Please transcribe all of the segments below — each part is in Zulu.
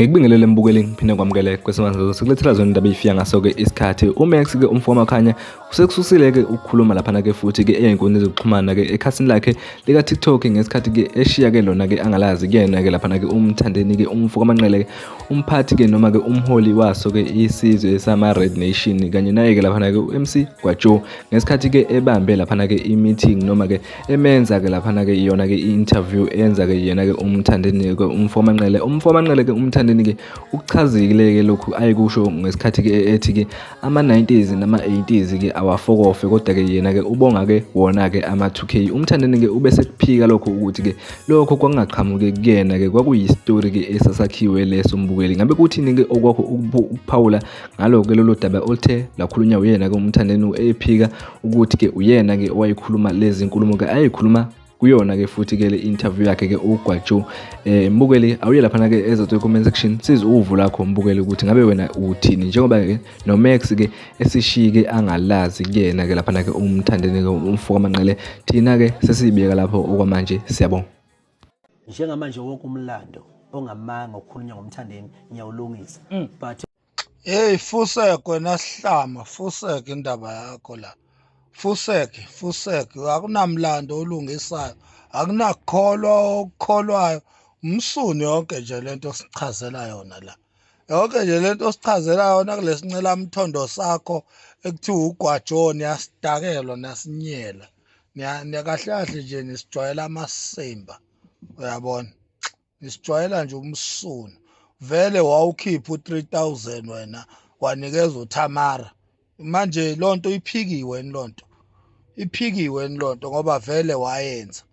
Ngikubingelele mbukeli, ngiphinde kwamukele kwesimanje sikulethela zona indaba eyifika ngaso-ke isikhathi. UMax-ke umfo wamakhanya usekususile-ke ukukhuluma laphana-ke futhi-ke ey'nkundleni zokuxhumana-ke ekhasini lakhe lika-TikTok ngesikhathi-ke eshiya-ke lona-ke angalazi kuyena-ke laphana-ke uMthandeni-ke umfo kaManqele-ke umphathi-ke noma-ke umholi waso-ke isizwe sama-Red Nation kanye naye-ke laphana-ke u-MC Gwajo ngesikhathi-ke ebambe laphana-ke i-meeting noma-ke emenza-ke laphana-ke iyona-ke i-interview enza-ke yena-ke uMthandeni-ke umfo kaManqele. Umfo kaManqele-ke uMthandeni-ke ukuchazile-ke lokhu ayekusho ngesikhathi-ke ethi-ke ama-90s nama-80s ke awafokofe, kodwa-ke yena-ke ubonga-ke wona-ke ama-2K. UMthandeni-ke ube sekuphika lokho ukuthi-ke lokho kwakungaqhamuki kuyena-ke, kwakuyi-story-ke esasakhiwe leso. Mbukeli, ngabe kuthini-ke okwakho ukuphawula ngalo-ke lolo daba oluthe lakhulunywa uyena-ke uMthandeni ephika ukuthi-ke uyena-ke owayekhuluma lezi nkulumo-ke ayekhuluma kuyona-ke futhi-ke le interview yakhe-ke uGwajo. Mbukeli, awuye laphana-ke ezathu comment section, size uvo lakho mbukeli ukuthi ngabe wena uthini njengoba-ke noMax-ke esishike angalazi kuyena-ke laphana-ke uMthandeni-ke umfo kaManqele. Thina-ke sesiyibeka lapho okwamanje, siyabonga. Njengamanje wonke umlando ongamanga okukhulunywa ngoMthandeni ngiyawulungisa, but Hey, fusek wena sihlama, fusek indaba yakho la. Fusek, fusek, akunamlando olungisayo, akunakukholwa okukholwayo. Umsunu yonke nje lento osichazela yona la. Yonke nje lento osichazela yona kulesincela mthondo sakho ekuthiwa uGwajoni, yasidakelwa nasinyela. Niya kahle kahle nje nisijwayela amasimba. Uyabona? Nisijwayela nje umsunu. Vele wawukhipha u3000 wena wanikeza uThamara. Manje lonto iphikiwe lonto. Iphikiwe lonto ngoba vele wayenza.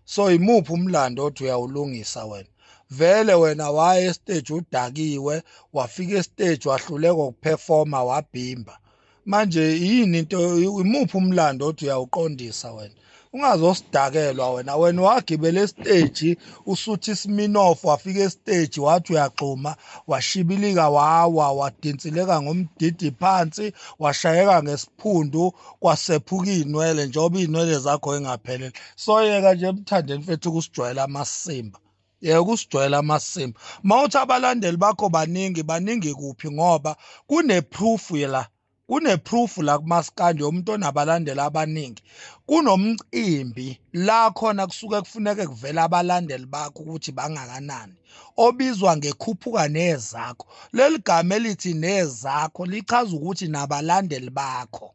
So imuphi umlando othi uyawulungisa wena? Vele wena waye estage udakiwe, wafika estage wahluleka ukuperforma, wabhimba. Manje yini into, imuphi umlando othi uyawuqondisa wena? Ungazosidakelwa wena. Wena wagibela estage usuthi iSminoff, wafika estage wathi uyagxuma, washibilika wawa, wadinsileka ngomdidi phansi, washayeka ngesiphundu, kwasephuka iy'nwele njengoba iy'nwele zakho engaphelele. So yeka nje Mthandeni mfethu ukusijwayela amasimba. Yeka ukusijwayela amasimba. Mawuthi abalandeli bakho baningi, baningi kuphi? Ngoba kune-proof la. Kune-proof la kumaskandi yomuntu onabalandeli abaningi. Kunomcimbi la khona kusuke kufuneke kuvela abalandeli bakho ukuthi bangakanani, obizwa ngekhuphuka nezakho. Leli gama elithi nezakho lichaza ukuthi nabalandeli bakho.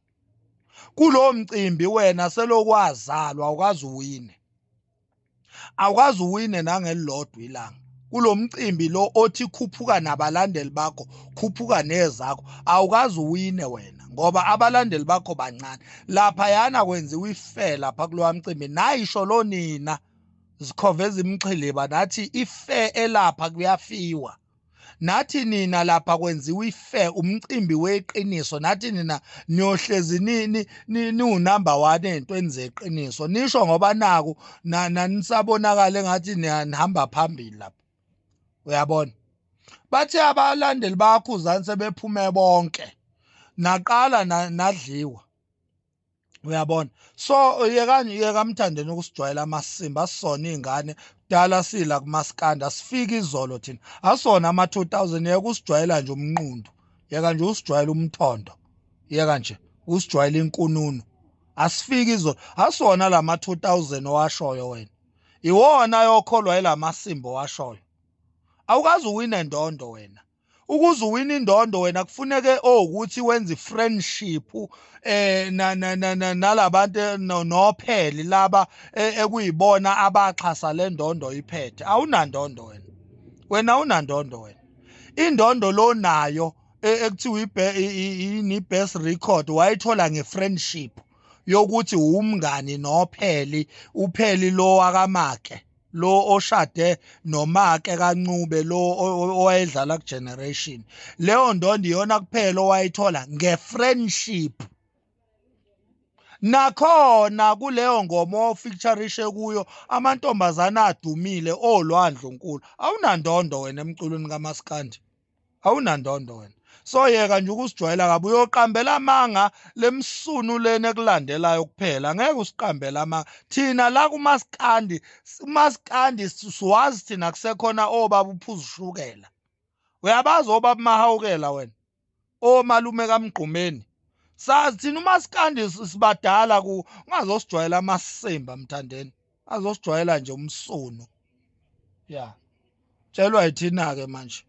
Kulowo mcimbi wena selokwazalwa awukaze uwine. Awukaze uwine nangelilodwa ilanga. Kulo mcimbi lo othi khuphuka nabalandeli bakho, khuphuka nezakho, awukaze uwine wena ngoba abalandeli bakho bancane. Lapha yana kwenziwa ifair lapha kulowa mcimbi, nayisho lo nina zikhoveza imxhiliba nathi ifair elapha kuyafiwa. Nathi nina lapha kwenziwa ifair, umcimbi weqiniso, nathi nina niyohlezi niwunumber 1 ey'ntweni zeqiniso. Nisho ngoba naku nanisabonakala engathi nihamba phambili lapha. Uyabona? Bathe abalandeli bakho uzansi sebephume bonke. Naqala nadliwa. Uyabona? So yekani, yeka Mthandeni ukusijwayela amasimba, asisona iy'ngane kudala sila kumaskandi, asifiki izolo thina, asona ama-2000. Yeka usijwayela nje umnqundu, yeka nje usijwayela umthondo, yeka nje usijwayela inkununu, asifiki izolo, asona lama 2000 owashoyo wena, iwona yokholwa yilamasimba owashoyo. Awukaze uwine ndondo wena. Ukuze uwine indondo wena kufuneke ukuthi wenze friendship nalabantu nopheli laba ekuyibona abaxhasa le ndondo iphethe. Awunandondo wena. Wena awunandondo wena. Indondo lo nayo ekuthiwa i best record wayithola ngefriendship yokuthi umngani nopheli, upheli lo wakaMake, lo oshade noMake kaNcube, lo owayedlala ku Generation. Leyo ndondo iyona kuphela owayithola ngefriendship. Nakhona kuleyo ngoma ofeatureishe kuyo amantombazana adumile olwandle onkulu. Awunandondo wena emculweni kaMaskandi. Awunandondo wena. So yeka nje ukusijwayela kabi, uyoqambela amanga lemsunu lena ekulandelayo kuphela. Ngeke usiqambele amanga. Thina la kumaskandi, umaskandi siwazi thina kusekhona obaba uphuza ushukela. Uyabazi obaba Mahawukela wena? Omalume kaMgqumeni. Sazi thina umaskandi sibadala ku ungazosijwayela amasimba Mthandeni. Azosijwayela nje umsunu. Ya. Tshelwa yithina ke manje.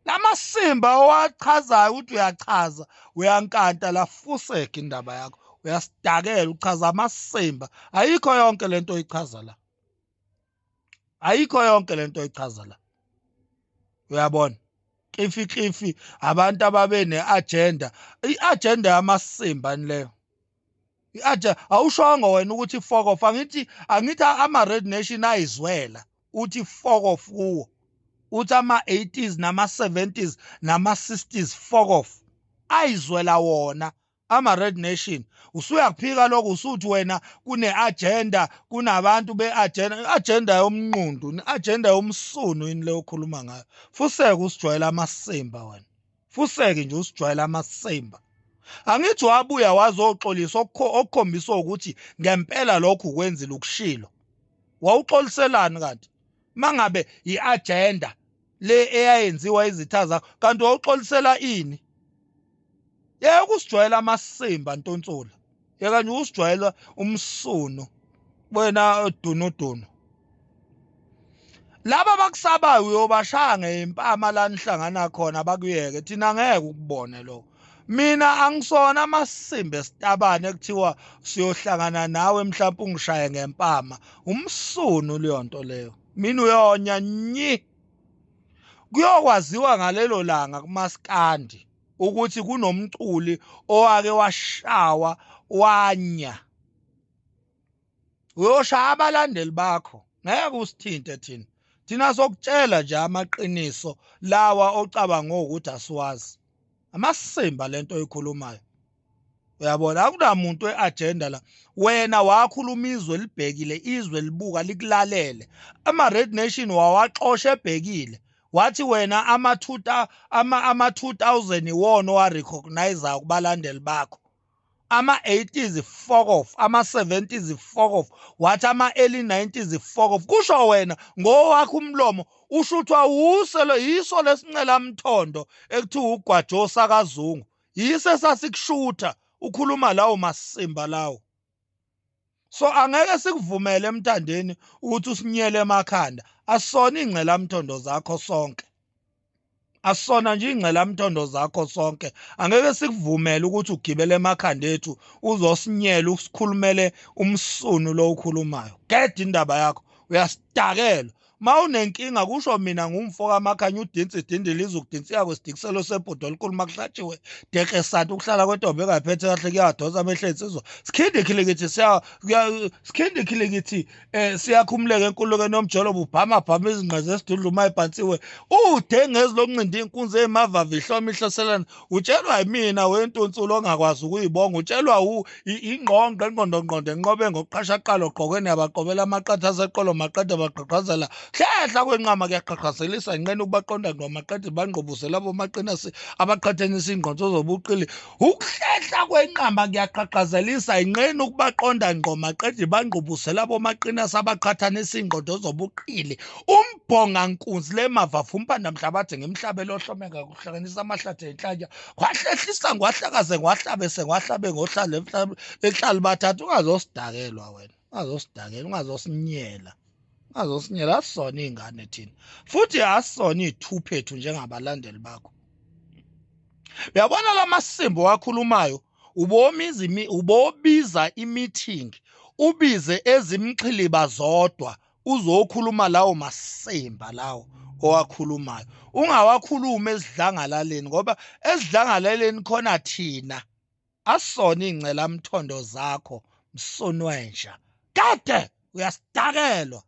Lamasimba owachazayo ukuthi uyachaza, uyankanta la, fuseke indaba yakho. Uyasidakela, uchaza amasimba. Ayikho yonke lento oyichaza la. Ayikho yonke lento oyichaza la. Uyabona? Klifi klifi abantu ababe ne-agenda. I-agenda yamasimba leyo. I-agenda awushongo wena ukuthi fuck off, angithi ama Red Nation ayizwela uthi fuck off kuwo. Uthi ama 80s nama 70s nama 60s fuck off. Ayizwela wona ama Red Nation. Usuyakuphika lokho, usuthi wena kune agenda, kunabantu be-agenda, agenda yomnqundu, agenda yomsunu yini leyo okhuluma ngayo. Fuseke usijwayela amasimba wena. Fuseke nje usijwayela amasimba. Angithi wabuya wazoxolisa okukhombisa ukuthi ngempela lokhu ukwenzile ukushilo. Wawuxoliselani kanti? Mangabe i-agenda le eyayenziwa izitha zakho, kanti wawuxolisela ini? Yeke usijwayela amasimba Ntontsula. Yeka nje usijwayela umsunu wena dunuduno. Laba bakusabayo uyobashaya ngempama la nihlangana khona bakuyeke, thina ngeke ukubone lokho. Mina angisona amasimba esitabane ekuthiwa siyohlangana nawe mhlawumbe ungishaye ngempama. Umsunu leyo nto leyo. Mina uyonya nyi. Kuyokwaziwa ngalelo langa kumaskandi ukuthi kunomculi owake washawa wanya. Uyoshaya abalandeli bakho, ngeke usithinte thina. Thina sokutshela nje amaqiniso lawa ocabanga ukuthi asiwazi. Amasimba lento oyikhulumayo. Uyabona, akunamuntu eagenda la. Wena wakhuluma izwe libhekile, izwe libuka likulalele. Ama Red Nation wawaxosha ebhekile. Wathi wena ama 2000 iwona owa recognize kubalandeli bakho. Ama 80s fuck off, ama 70s fuck off, wathi ama early 90s fuck off. Kusho wena ngowakho umlomo ushuthwa uselo yiso lesincela mthondo ekuthiwa ugwajo sakaZungu. Yise sasikushutha ukhuluma lawo masimba lawo. So angeke sikuvumele Emthandeni ukuthi usinyele emakhanda. Asona ingcela mthondo zakho sonke. Asona nje ingcela mthondo zakho sonke. Angeke sikuvumele ukuthi ugibele emakhanda ethu uzosinyela usikhulumele umsunu lo ukhulumayo. Geda indaba yakho, uyasidakelwa. Mawunenkinga kusho mina ngumfo kaMakhanya udinsi idindile izokudinsika kwesidikiselo sebhodo elikhulu makuhlatshiwe deqe santi ukuhlala kwentombi engayiphethe kahle kuyadonsa amehlo ensizwa. Sikhindi khilikithi siya sikhindi khilikithi siyakhumuleka enkululekweni yomjolo bubhama bhama izinqe zesidudlu mayibhansiwe. Udengezi lokuncinda inkunzi emavava ihloma ihloselana. Utshelwa yimina wentuntsulo ongakwazi ukuyibonga, utshelwa ingqongqo engqondo ngqondo enqobe ngokuqasha qala ogqokweni yabaqobela amaqatha aseqolo maqede baqhaqhazela. Hlehla kwenqama kuyaqhaqhazelisa inqena ukubaqonda ngqo maqede bangqobuzela abomaqina abaqhathanisa ingqondo zobuqili. Ukuhlehla kwenqama kuyaqhaqhazelisa inqena ukubaqonda ngqo maqede bangqobuzela abomaqina abaqhathanisa ingqondo zobuqili. Umbhonga nkunzi lemavafu umpanda mhlabathi ngemhlabelo ohlomeka kuhlanganisa amahlathi enhlanya. Kwahlehlisa ngwahlakaze ngwahlabese ngwahlabe ngohlala ehlala bathathu. Ungazosidakelwa wena, ungazosidakela, ungazosinyela. Ungazosinyela, asisona iy'ngane thina futhi asisona iy'thuphethu njengabalandeli bakho. Uyabona la masimba owakhulumayo, ubobiza i-meeting, ubize ezimxhiliba zodwa uzokhuluma lawo masimba lawo owakhulumayo. Ungawakhulumi esidlangalaleni ngoba esidlangalaleni khona thina asisona iy'ngcela mthondo zakho msunwenja. Kade uyasidakelwa.